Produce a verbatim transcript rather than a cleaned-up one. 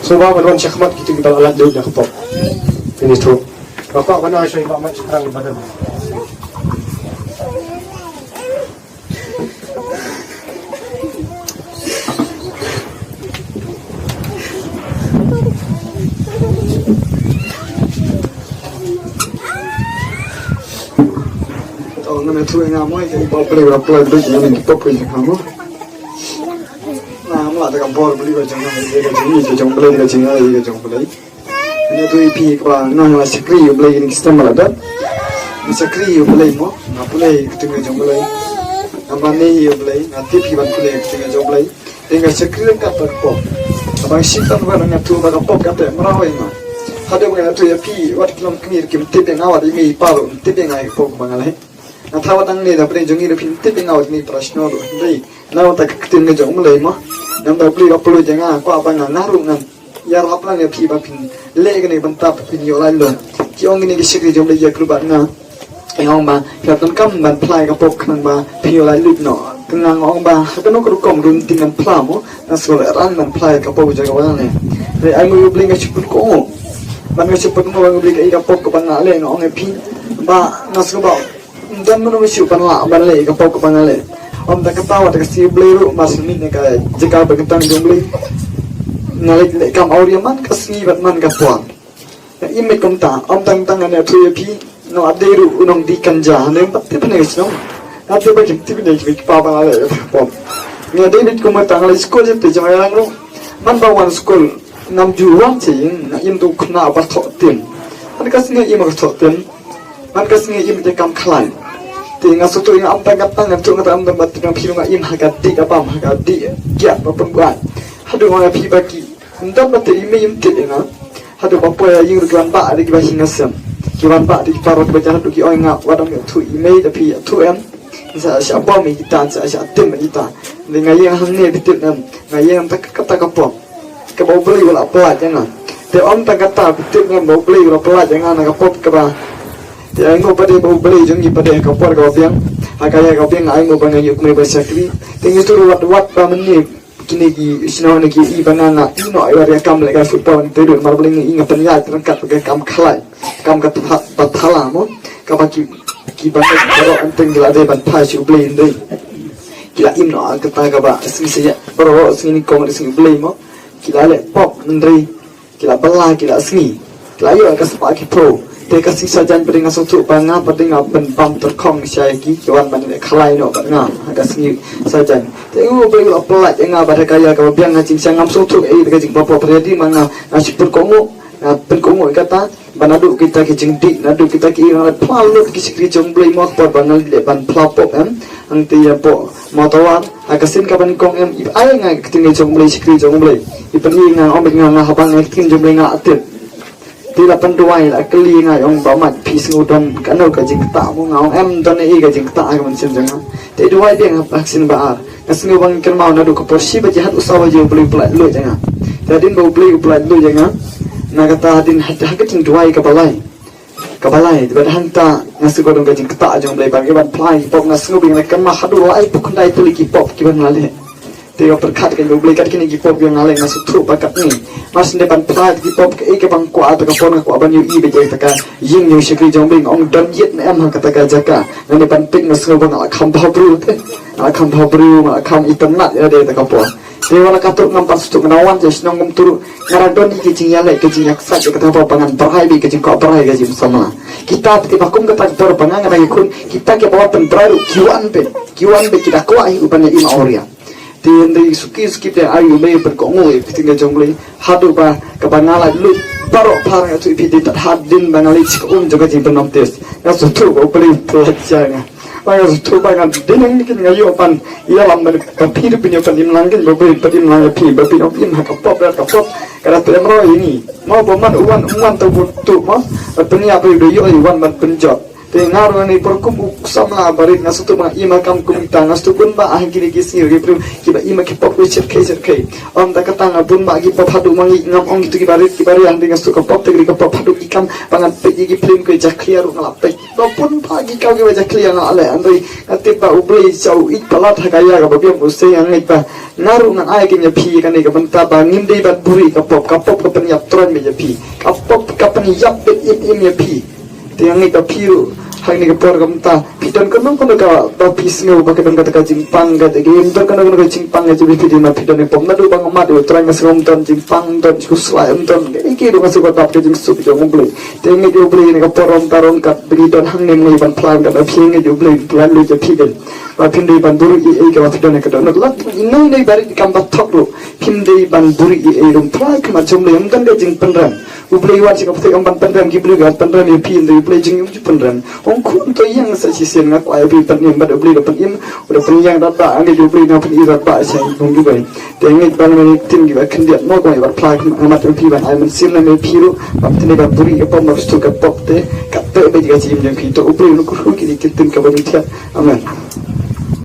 Sngewbha ban wan shakhmat kito kiba la lait lut na ka pop. Ini tu. Ba kwah ban ai shai ba mat shakhrang ba dam. To, ngan ïathuh ïa nga mo ïa ka pop, pop, pop, pop, pop, pop. Nga mo, da ka bor bri ba jong nga, ïa ka jong i, ka jong Blei, ka jong i, ka jong Blei. Nga ïathuh ïa phi kaba nga, nga shakri ïa U Blei, ïa ki system ba la dep. Nga shakri ïa U Blei mo, nga pule ïa ka ktien ka jong U Blei. Nga mane ïa U Blei, nga tip hi ban pule ïa ka ktien ka jong U Blei. Te nga shakri ryngkat bad ka pop. Haba nga shim tang ba nga ïathuh ba ka pop ka pynmraw ïa nga. Haduh ba nga ïathuh ïa phi, wat ki longkmie kim tip ïa nga, wat i mei i pa ruh kim tip ïa nga ïa ka pop kaba nga leh. Nga thaw wat nangne da pdeng jong ngi ruh phin tip ïa nga wat ngi para shnong ruh. Hynrei namar ta ka ktien ka jong U Blei mo. Namar U Blei u la pynlut ïa nga, kwah ba nga, nga ruh ngan ïarap lang ïa phi ba phin leh kane ka bynta ba phin ïoh laitluid. Ki ong kine ki shakri jong U Blei ïa kyrpad nga. Nga ong ba phi hap donkam ban phla ïa ka pop khnang ba phin ïoh laitluid noh. Te nga ong ba ha kano ka rukom ruh ngim phla mo. Nga sngewrang ban phla ïa ka pop jong ka ba nga leh. Hynrei ai nguh ïa U Blei nga shu pynkohnguh. Ban nga shu pynkohnguh ba U Blei ka i ka pop kaba nga leh, nga ong ïa phi ba nga sngewbha ym don mano ba shu ban lah ban leh ïa ka pop kaba nga leh. Ym tang kata, wat ka sngi Blei ruh, mar shu mih na ka jaka ba kyrteng jong Blei, nga leit leh kam awria man ka sngi bad man ka por. Nga im beit kumta, ym tang tang, nga ïathuh ïa phi, nga la dei ruh u nongdie kynja hangne, ym pat tip hangne ka shnong. Nga tip ba kim tip hangne ki pa ba nga leh ïa ka pop. Nga dei beit kumta, nga leit skul sha te jong nga ruh. Man ba wan skul ngam ju wan sha ïing, nga im da u khynnah ba thoh tim. Man ka sngi im ka thoh tim. Man ka sngi im te kam khlaiñ. Te nga sngewthuh, nga ym tang kata, nga sngewthuh kata, ym tang ba te nga, phi, nga im ha ka dih ka bam, ha ka dih kiad ba pynbuaid. Haduh nga, phi, ba ki ym don ba te i mei im tip ïa nga. Haduh ba poi ha ïing ruh ki wan bah da kiba hi nga sem. Ki wan bah da ki paralok kiba jan, haduh ki ong ïa nga, wat ym ïathuh i mei, da phi ïathuh em. Sa shah bom ïa kita, sa shah tim ïa kita. Te nga ïeng hangne, phi tip em, nga ïeng tang kata ka pop kaba U Blei u la pyllait ïa nga. Te ym tang kata, phi tip em, ba U Blei u la pyllait ïa nga na ka pop kaba, te ai nguh pat de ba U Blei jong ngi pat de ha ka por kaba biang, ha ka ïa kaba biang ai nguh ba nga ïoh kmie ban shakri. Te ngi sngewthuh ruh wat wat ba mynne kine ki shnong ne ki i ba nga, nga i noh, i wat ïa kam lehkai football, te ruh namar Blei nga i, nga pynïaid ryngkat bad ka kam khlaiñ, kam ka tha-, ba thala mo, kaba ki, kiba nga baroh hangteng ki la dei ban phai sha U Blei, hynrei ki la im noh ha kata kaba sngi saitjaiñ, baroh sngi nyngkong, sngi U Blei mo. Ki la leh pop, hynrei ki la bylla, ki la sngi. Ki la ïoh ka spah ki pro. Te ka sngi saitjaiñ pat de nga sngewthuh ba nga pat de nga pynbam tyrkhong sha ïa ki, ki wan ban leh khalai noh bad nga ha ka sngi saitjaiñ. Te U Blei u la pyllait ïa nga bad ha ka ïa kaba biang, ha jingshisha ngam sngewthuh ei da ka jingpop, hynrei ma nga, nga shu pynkohnguh, nga pynkohnguh ïa kata. Ba naduh kita ki jingdih, naduh kita ki, nga la phla lut ki shakri jong U Blei mo, ha ka por ba nga leit ban phla pop em, hangtei hapoh Mawtawar, ha ka sien kaba nyngkong em, i ai ïa nga ka ktien jong U Blei, shakri jong U Blei. I pyni ïa nga, ong beit ïa nga, nga haba nga ïa ka ktien jong U Blei nga la tip. Te la pynduwai, la kylli ïa nga, ong, Bah Mike, phi sngew don kano ka jingktah mo? Nga ong, em don ei ei ka jingktah ha ka mynsiem jong nga. Te i duwai biang ha ka sien ba ar. Nga sngew ba ngan kynmaw naduh ka por shi baje haduh saw baje U Blei u pyllait luid ïa nga. Te hadien ba U Blei u pyllait luid ïa nga, na kata hadien ha, ha ka jingduwai kaba lai. Kaba lai, bad hangta nga sngew ba don ka jingktah jong U Blei ban, ban phla ïa ki pop, nga sngew ba nga la kynmaw haduh laiphew khyndai tylli ki pop kiba nga la leh. Te nga pyrkhat kein ba U Blei, kat kine ki pop kiba nga la leh nga sngewthuh ba katne. Nga sngewdei ban phla ïa ki pop, kaei kaba nga kwah, ha kata ka por nga kwah ban ïohi beit ïa kata ka ïing jong shakri jong U Blei, nga ong don ïit ne em ha kata ka jaka. Nga dei ban peit, nga sngew ba nga la kham bhabriew te. Nga la kham bhabriew, nga la kham itynnad ïa lade ha kata ka por. Te wat la katto ngam pat sngewthuh, nga wan sha shnong kumta ruh, nga dang don hi ka jingïaleh, ka jingïaksaid ïa kata ka por ba ngan brai beit, ka jingkwah brai, ka jingsamla. Kita te ba kum kata ka por ba nga, nga dang ïakhun, kita kiba wan pynbrai ruh ki wan beit, ki wan beit, ki da kwah hi u ban ïa im awria. Te hynrei suki suki te ai U Blei pynkohnguh ïa ka ktien ka jong U Blei, haduh ba kaba nga la leit baroh phar, nga ïathuh ïa phi, te tad hadien ba nga leit sha ka um jong ka jingbaptis, nga sngewthuh ba U Blei u pyllait ïa nga. Ba nga sngewthuh ba nga dei nang, ni kein nga ïoh ban ïalam bad phi, ruh phin ïoh ban im lang kein, ba phin, ban im lang ïa phi, ba phin ym im ha ka pop, ha ka pop ka da pynmraw ïa ngi. Mo, ba man u wan, u wan, ta u bun tu mo, ba pynïap, ba u da ïoh u wan ban pynjot. Te nga ruh ngan ïa pyrkhat kum u samla barit, nga sngewthuh ba nga im ha ka kam kum kita, nga sngewthuh bun bah ha kine ki sngi ki briew kiba im ha ki pop ruh shyrkhei shyrkhei. Ym da kata, nga bun bah ki pop haduh ma ngi ngam ong kito kiba rit kiba riang, te nga sngewthuh ka pop te ka dei ka pop haduh ki kam ba ngan peit ïa ki film, ka jakhlia ruh nga la peit. Ba bun bah ki kam kiba jakhlia nga la leh, hynrei nga tip ba U Blei sa u ïeit palat ha ka ïa kaba biang, u sei. Nga ngeit ba nga ruh ngan ai ïa kane ïa phi, kane ka bynta ba ngim dei ban buhrieh ïa ka pop, ka pop ka pynïap troiñ beit ïa phi, ka pop ka pynïap beit im im ïa phi. Te nga ngeit ba phi ruh ha kane ka por ka bynta phi don kano kano kaba phi sngew ba ka don kata ka jingpang, ka jingim, don kano kano ka jingpang ka jong phi, phi dei ma phi don ïa ka pop. Naduh ba nga mad ïa U Trai nga sngew ym don jingpang, ym don jingkhuslai, ym don kaei kaei ruh, nga sngew ka dap ka jingsuk jong U Blei. Te nga ngeit ïa U Blei ha kane ka por, ym tang ryngkat ba ngi don hangne, ngi ban phla, ka da phi, nga ngeit ïa U Blei u la leit ïa phi, ba phim dei ban buhrieh ei ei kaba phi don ïa ka dohnud. Lada ïa ngi ngi barit kam ba thok ruh phim dei ban buhrieh ei ei ruh, phla khmat jong U Blei, ym don ka jingpynrem. U Blei u wan sha ka pyrthei ym ban pynrem ki briew, ka pynrem ïa phi, hynrei U Blei jong ngi um ju pynrem. Ong khun to ïeng sa shisien, nga kwah ïa phi pynim, bad U Blei u da pynim, u da pynïeng radbah, nga ngeit U Blei un pyni radbah sha ngi kum kiwei. Te nga ngeit ba ngi ktien kiba khyndiat mo, kumba i Bah Phla, nga mad ïa phi ban ai mynsiem na me phi ruh, ba phim dei ban buhrieh ïa ka pop, ba sdang ka pop te ka teh beit ïa ka jingim jong phi. To U Blei un kyrkhu kine ki ktien kiba ngi thied. Amen.